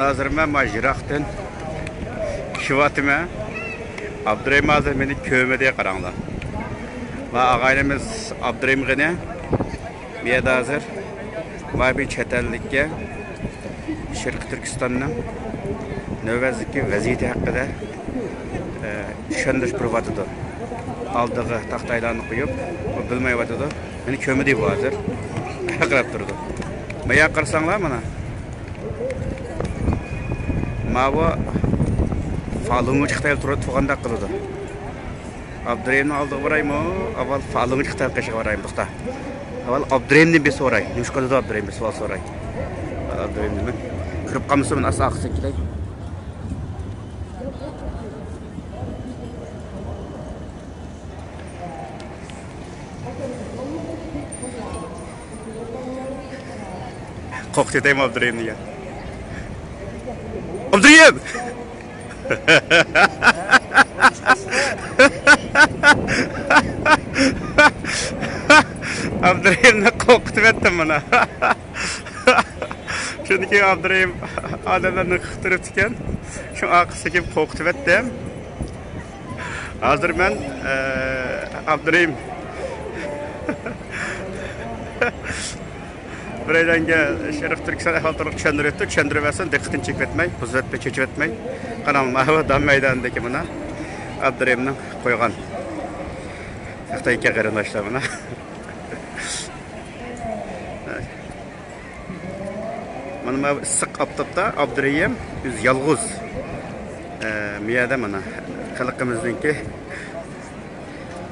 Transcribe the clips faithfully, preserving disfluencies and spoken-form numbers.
ھازىر مەن مانا يىراقتىن كېلىۋاتىمەن. ئابدۇرېھىم ھازىر مېنى كۆرمىدى، قاراڭلار. مانا ئاغايىنىمىز ئابدۇرېھىم غېنى بۇ يەردە ھازىر مانا بىر چەت ئەللىككە شەرقىي تۈركىستاننىڭ نۆۋەتتىكى ۋەزىيىتى ھەققىدە، ئە، چۈشەندۈرۈش بېرىۋاتىدۇ. ئالدىغا تاختايلارنى قويۇپ، ئۇ بىلمەيۋاتىدۇ. مېنى كۆرمىدى بۇ ھازىر. ھەقىرەپ تۇرىدۇ. مايا قارىساڭلار مانا. ماۋۇ فالۇنغۇچە خىتايلار تۇرۇپ تۇرغاندەك قىلىدۇ. ئابدۇرېھىمنىڭ ئالدىغا بارايمۇ؟ ئاۋۋال فالۇنغۇچە خىتايلار قېشىغا بارايمۇ؟ توختا. ئاۋۋال ئابدۇرېھىمدىن بىر سوراي. نېمىش قىلىدۇ ئابدۇرېھىم؟ بىر سوئال سوراي. ئابدۇرېھىمدىن بىر. كىرىپ قالمىسا مەن ئاستا ئارقىسىدىن كېتەي. قورقۇتۇۋېتەيمۇ ئابدۇرېھىمنى يا؟ ئابدۇرېھىم! ئابدۇرېھىمنى قورقۇتۇۋەتتىم مانا. چۈنكى ئابدۇرېھىم ئادەملەرنى قىستۇرۇپتىكەن. شۇ ئارقىسىدىن كېلىپ قورقۇتۇۋەتتىم. ھازىر مەن، ئە، ئابدۇرېھىم بىرەيلەنگە شەرقىي تۈركىستان ئەھۋالى توغرىلىق چۈشەندۈرۈۋېتىپتۇ. چۈشەندۈرۈۋەرسۇن، دىققىتىنى چېكىۋەتمەي، بۇزۇۋەتمەي، چېچىۋەتمەي. قاراڭ، ماۋۇ دام مەيدانىدىكى مانا ئابدۇرېھىمنىڭ قويغان تاختايكەن قېرىنداشلار مانا. مانا ماۋۇ ئىسسىق ئاپتاپتا ئابدۇرېھىم ئۆزى يالغۇز، ئە، مۇ يەردە مانا خەلقىمىزنىڭكى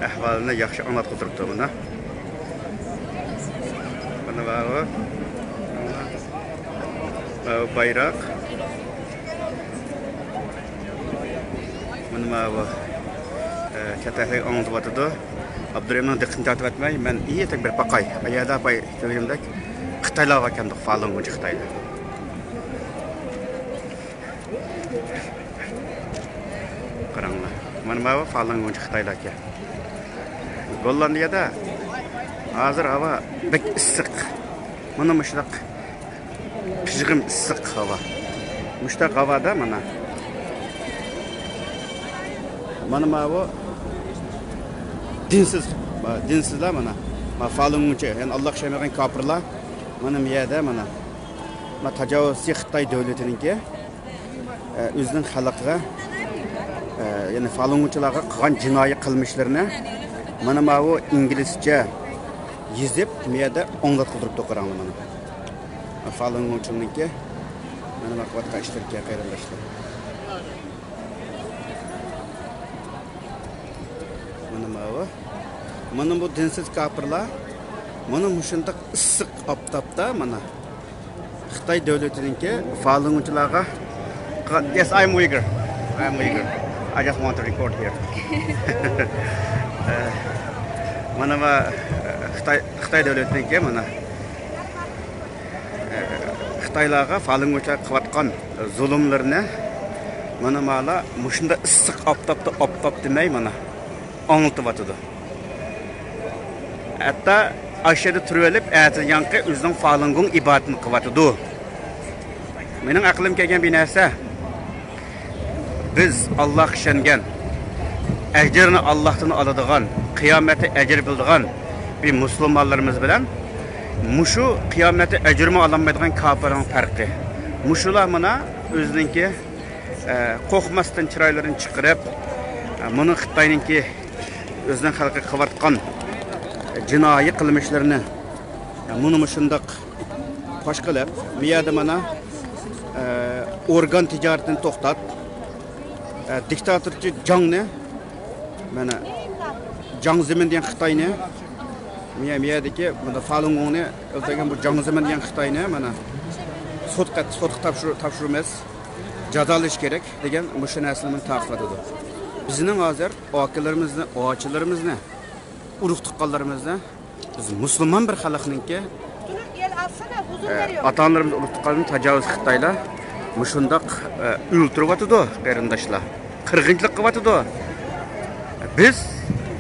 ئەھۋالىنى ياخشى ئاڭلاتقۇزۇپ تۇرۇپتۇ مانا. مانا ماۋۇ، ماۋۇ بايراق. مانا ماۋۇ، ئە، چەت ئەللىك ئاڭلىتىۋاتىدۇ. ئابدۇرېھىمنىڭ دىققىتىنى تارتىۋەتمەي، مەن ئېيتىپ بېرىپ باقاي. ئەيەردە باي كۆرگىنىمدەك خىتايلار باركەن، فالۇنغۇچە خىتايلار. قاراڭلار. مانا ماۋۇ فالۇنغۇچە خىتايلاركەن. گوللاندىيەدە ھازىر ھاۋا بەك ئىسسىق. مانا مۇشۇنداق پىژغىم ئىسسىق ھاۋا. مۇشۇنداق ھاۋادا مانا، مانا ماۋۇ دىنسىز، دىنسىزلار مانا، ما فالۇنغۇچە، يەنى ئاللاغا ئىشەنمەيدىغان كاپىرلار مانا بۇ يەردە مانا، ما تاجاۋۇزچى خىتاي دۆلىتىنىڭكى، ئە، ئۆزىنىڭ خەلقىگە، ئە، يەنى فالۇنغۇچىلارغا قىلغان جىنايى قىلمىشلىرىنى مانا ماۋۇ ئىنگلىزچە يېزىپ، بۇ يەردە ئوڭلاتقۇزۇپ تۇرۇپتۇ، قاراڭلار مانا. فالۇنغۇچىنىڭكى مانا ما قىلىۋاتقان ئىشلىرىكەن، قېرىنداشلار. مانا ماۋۇ. مانا بۇ دىنسىز كاپىرلار. مانا مۇشۇنداق ئىسسىق ئاپتاپتا مانا خىتاي دۆلىتىنىڭكى فالۇنغۇچىلارغا قىلغان. Yes, I'm Uyghur. I'm Uyghur. I just want to record here. مانا ما خىتاي، خىتاي دۆلىتىنىڭكى مانا خىتايلارغا فالۇنغۇچىلار قىلىۋاتقان زۇلۇملىرىنى مانا مالا مۇشۇنداق ئىسسىق ئاپتاپتا ئاپتاپ دېمەي مانا ئاڭلىتىۋاتىدۇ. ھەتتا ئاشۇ يەردە تۇرۇۋېلىپ ئەتىگەنقى ئۆزىنىڭ فالۇنگوڭ ئىبادىتىنى قىلىۋاتىدۇ. مېنىڭ ئەقلىم كەلگەن بىر نەرسە. بىز ئاللاغا ئىشەنگەن، ئەجرىنى ئاللاھتىن ئالىدىغان، قىيامەتتە ئەجىر بىلىدىغان بىر مۇسۇلمانلىرىمىز بىلەن مۇشۇ قىيامەتتە ئەجرىمۇ ئالالمايدىغان كاپىرنىڭ پەرقى. مۇشۇلار مانا ئۆزىنىڭكى، ئە، قورقماستىن چىرايلىرىنى چىقىرىپ، ئە، مۇنۇ خىتاينىڭكى ئۆزىنىڭ خەلقىگە قىلىۋاتقان جىنايى قىلمىشلىرىنى مۇنۇ مۇشۇنداق پاش قىلىپ، بۇ يەردە مانا، ئە، ئورگان تىجارىتىنى توختات، ئە، دىكتاتورچى جاڭنى، مانا، جاڭ زېمىن دېگەن خىتاينى، بۇ يەردىكى مانا فالۇنگوڭنى ئۆلتۈرگەن بۇ جاڭ زېمىن دېگەن خىتاينى مانا سوتقا، سوتقا تاپشۇر-، تاپشۇرىمىز، جازالاش كېرەك دېگەن مۇشۇ نەرسىنى مانا تارقىتىۋاتىدۇ. بىزنىڭ ھازىر ئاكىلىرىمىزنى، ئاچىلىرىمىزنى، ئۇرۇق تۇغقانلىرىمىزنى بىز مۇسۇلمان بىر خەلقنىڭكى، ئە، ئاتا-ئانىلىرىمىز ئۇرۇق تۇغقانلىرىنى تاجاۋۇز خىتايلار مۇشۇنداق، ئە، ئۆلتۈرۈۋاتىدۇ، قېرىنداشلار. قىرغىنچىلىق قىلىۋاتىدۇ. بىز،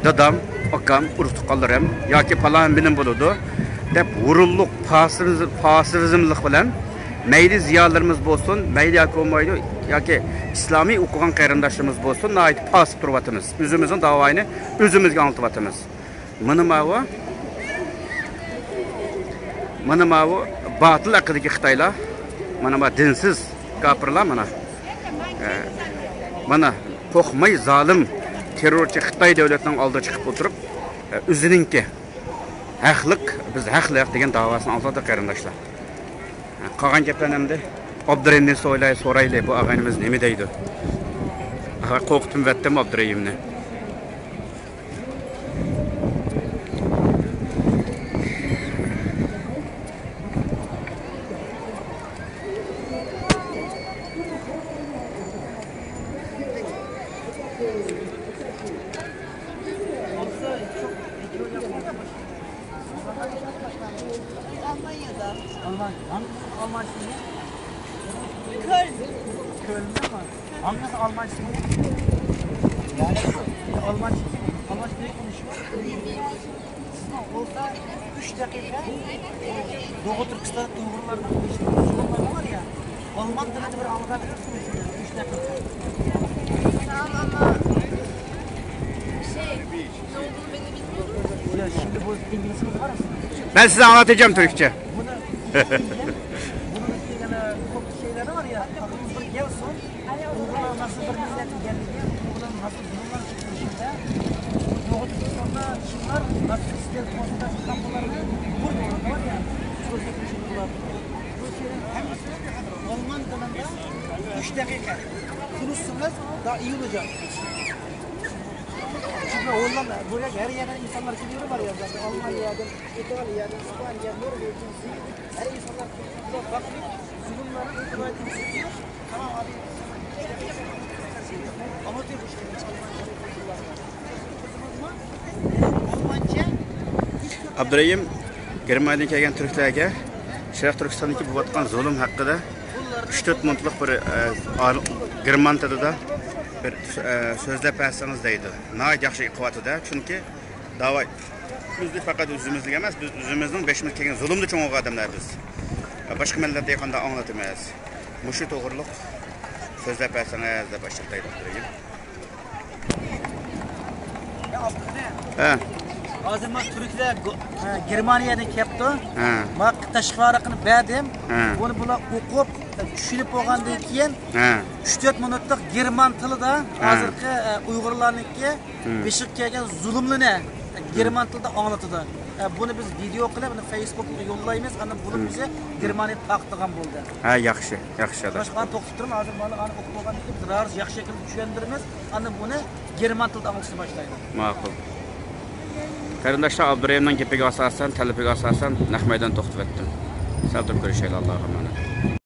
دادام، ئاكام، ئۇرۇق تۇغقانلىرىم ياكى پالان بىنىم بولىدۇ دەپ ھۇرۇنلۇق، پاسىۋىزم، پاسىۋىزملىق بىلەن مەيلى زىيالىيلىرىمىز بولسۇن، مەيلى ياكى بولمايدۇ، ياكى ئىسلامىي ئوقۇغان قېرىنداشلىرىمىز بولسۇن، ناھايىتى پاسىپ تۇرۇۋاتىمىز. ئۆزىمىزنىڭ داۋايىنى ئۆزىمىزگە ئاڭلىتىۋاتىمىز. مانا ماۋۇ، مانا ماۋۇ باتىل ئەقىدىدىكى خىتايلار، مانا ما دىنسىز كاپىرلار، مانا، ئە، مانا قورقماي زالىم تېررورچى خىتاي دۆلىتىنىڭ ئالدىغا چىقىپ ئولتۇرۇپ، ئە، ئۆزىنىڭكى ھەقلىق، بىز ھەقلىق دېگەن داۋاسىنى ئاڭلىتىۋاتىدۇ قېرىنداشلار. قالغان گەپلەرنى ئەمدى ئابدۇرېھىمدىن سورايلى، سورايلى، بۇ ئاغىنىمىز نېمە دەيدۇ؟ ئاغا، قورقۇتۇۋەتتىم ئابدۇرېھىمنى. Almanya'da. Alman, hangisi Alman şeyi? Köln. Köln'de mi? Hangisi Alman şeyi? Yani Alman şeyi, Alman şeyi konuşuyor. Sizin olsa üç dakika Doğu Türkistan'da Uygurlarla konuşuyor. Sorunları var ya. Alman dilini bir anlatabilir misiniz? Üç dakika. Tamam ama şey, ne olduğunu ben de bilmiyorum. Ya şimdi bu İngilizcemiz var aslında. Ben size anlatacağım Türkçe. Bunu, bunun bir şeyleri var ya, aklımız bir gelsin. Uygurlar nasıl bir millet geldi diye, Uygurlar nasıl durumlar çıktı şimdi. Doğu Türkistan'da kimler nasıl isteyen konusunda çıkan bunları vurmuyor, var ya. Çözmek için bunlar. Bu şeylerin hepsi Alman dilinde üç dakika konuşsanız daha iyi olacak. Çünkü Hollanda, buraya her yerden insanlar geliyor var ya zaten. Almanya'dan, İtalya'dan, İspanya, Norveç'ten, her insanlar bakıp zulümleri, itibarını çekiyor. Tamam abi. Ama diyor bu şey. ئابدۇرېھىم گېرمانىيەدىن كەلگەن تۈركلەرگە شەرقىي تۈركىستاندىكى بولۇۋاتقان زۇلۇم ھەققىدە ئۈچ تۆت مىنۇتلۇق بىر، ئە، ئار-، گېرمان تىلىدا بىر، ئە، سۆزلەپ بەرسىڭىز دەيدۇ. ناھايىتى ياخشى قىلىۋاتىدۇ. چۈنكى داۋا بىزنى پەقەت ئۆزىمىزنىڭ ئەمەس، بىز ئۆزىمىزنىڭ بېشىمىزغا كەلگەن زۇلۇمدا چوڭ بولغان ئادەملەر بىز. باشقا مىللەتلەرگە قانداق ئاڭلىتىمىز؟ مۇشۇ توغرۇلۇق سۆزلەپ بەرسىڭىز دەپ ئاشۇنداق دەيدۇ ئابدۇرېھىم. ھە. ھازىر مانا تۈركلەر گو-، ھە، گېرمانىيەدىن كەپتۇ. ھە. مانا تاشقى ۋاراقنى بەردىم. ھە. بۇنى بۇلار ئوقۇپ، چۈشىنىپ بولغاندىن كېيىن، ھە، ئۈچ تۆت مىنۇتلۇق گېرمان تىلىدا، ھە، ھازىرقى، ئە، ئۇيغۇرلارنىڭكى، ھە، بېشىغا كەلگەن زۇلۇملىرىنى، ئە، گېرمان تىلىدا ئاڭلىتىدۇ. ئە، بۇنى بىز ۋىدېئو قىلىپ، ئۇنى فېيسبۇكقا يوللايمىز. ئاندىن بۇنى، ھە، بىزگە گېرمانىيە تارقىتىدىغان بولدى. ھە، ياخشى، ياخشى ئاداش. باشقا ئانى توختىتىپ تۇرۇڭ، ھازىر مانا ئانى ئوقۇپ بولغاندىن كېيىن بىز راھەت ياخشى شەكىلدە چۈشەندۈرىمىز. ئاندىن بۇنى گېرمان تىلىدا ئاڭلىتىشنى باشلايمىز. ماقۇل. قېرىنداشلار، ئابدۇرېھىمنىڭ گېپىگە ئاساسەن، تەلىپىگە ئاساسەن نەق مەيدان توختىۋەتتىم. سەل تۇرۇپ كۆرۈشەيلى، ئاللاغا ئامانەت.